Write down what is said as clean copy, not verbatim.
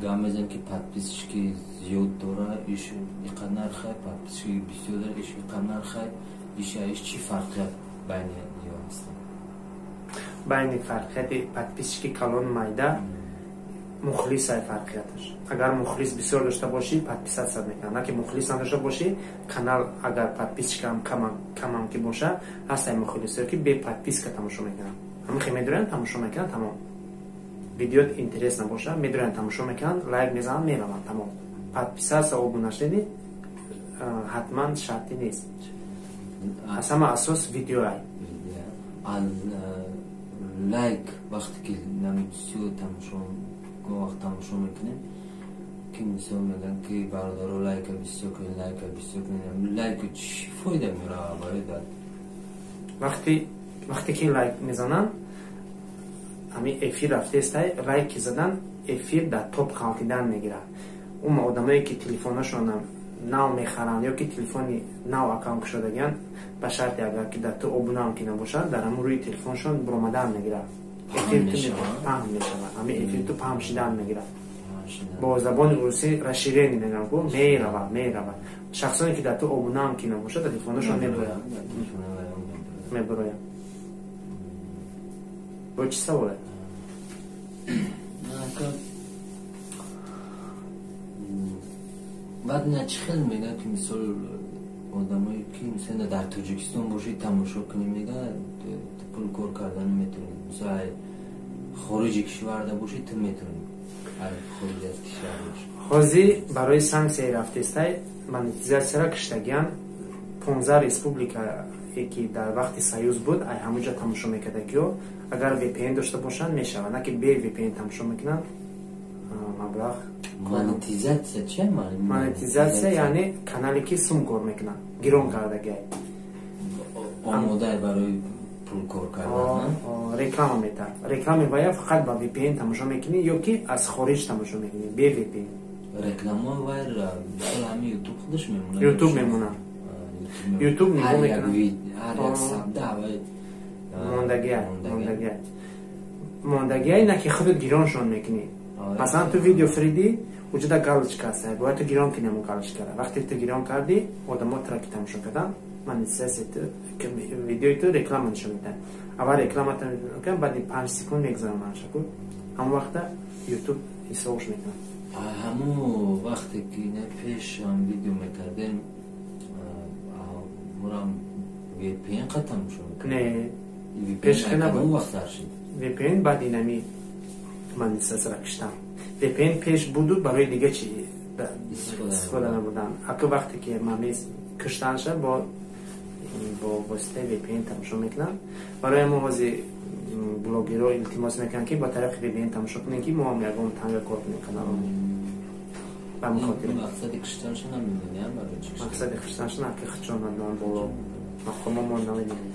Гап мезанем, ки подписчики зиёд дора, иш иқа нархай, подписчики бисёр дора, иш иқа нархай, иш иш чӣ фарқият байни ё ҳаст? Байни фарқияти подписчики калон, майда, мухлисай фарқияташ. Агар мухлис бисёр дошта бошӣ, подписаться мекунад, на ки мухлис надошта бошӣ, канал агар подписчикам камам ки боша, ҳастай мухлисое, ки бе подписка тамошо мекунанд. Ҳамихе медурянд, тамошо мекунанд, тамом. Видеот интерес набоша, медурянд, тамошо мекунанд, лайк мезананд, мераванд, тамом. Подписаться, обуна шудани ҳатман шарти нест. Аз ҳама асос видеоай. Лайк вақте ки бисёр тамошо, вақт тамошо мекунем, ки мисол мегӯянд, ки бародаро, лайка бисёр кунед, лайка бисёр кунед, лайка чӣ фоида меорад барои дар? Вақте ки лайк мезананд, ҳамин эфир рафтестай, лайк ки задан, эфир дар топ ғалтидан мегирад. Ума одамое, ки телефонашонам нав мехаранд ё ки телефони нав аккаунт кушодагианд, ба шарте, агар ки дар ту обунаам ки набошад, дар ҳамун рӯи телефоншон буромадан мегирад, паҳн мешавад, ҳамин эфир ту паҳн шидан мегирад. Бо забони русӣ расширение мегӯям ку, меравад, меравад. Шахсоне, ки дар ту обунаам ки набошад, дар телефонашон мебурояд, мебурояд. Бо чӣ саволе? Баъд ина чӣ хел мегӯяд, ки мисол одамое, ки мисол дар Тоҷикистон бошӣ, тамошо кунӣ, мегӯяд, пул кор кардан метавонӣ, мисол хориҷи кишварда бошӣ, ту метавонӣ, хориҷ аз кишвар бошӣ? Ҳозир барои санксияи рафтестай монетизатсияра киштагиан. 15 республикае, ки дар вақти союз буд, ай ҳамуҷа тамошо мекардагиё, агар VPN дошта бошанд, мешавад, на ки бе VPN тамошо мекунанд, маблағ. Монетизатсия чи? Монетизатсия яъне канале, ки сум кор мекунад, гирон кардагиай. Омода барои пул кор кардан. Реклама метард, реклами вая фақат ба VPN тамошо мекунӣ ё ки аз хориҷ тамошо мекунӣ бе VPN. Реклама вай мисол ҳами Ютуб худаш мемонад? Ютуб мемонад, Ютуб нигоҳ мекунад. Ҳар як сабда вай. Мондагиай, мондагиай, мондагиай, на ки худат гироншон мекунӣ. Масалан, ту видео фиридӣ, уҷода галочка аст, бояд ту гирон кунӣ ҳамон галочкара. Вақте ту гирон кардӣ, одамо тура ки тамошо карданд, монетизатсия, видеои ту реклама нишон медиҳад. Аввал реклама мекунад, баъди 5 секунд мегузаронанд шаку, ҳамон вақта Ютуб ҳисобш мекунад. Ҳамун вақте ки на пеш ҳам видео мекардем, мурам VPN қа тамошо? Не, пеш ки набуд. Вақт сар шид? VPN баъди нами монетизатсияра киштам. VPN пеш буду, барои дига чи истифода набудан. Аку вақте ки мамез киштанша, бо воситаи VPN тамошо мекунам. Барои мо ҳозир блогерҳо илтимос мекунанд, ки ба тариқи VPN тамошо кунем, ки мо ҳам ягон танга кор кунем каналро. Ба ҳамин хотир. Мақсади киштанша намедонем, барои чӣ? Мақсади киштанша на, ки худшон надонанд, боло мақомо мо намедонем.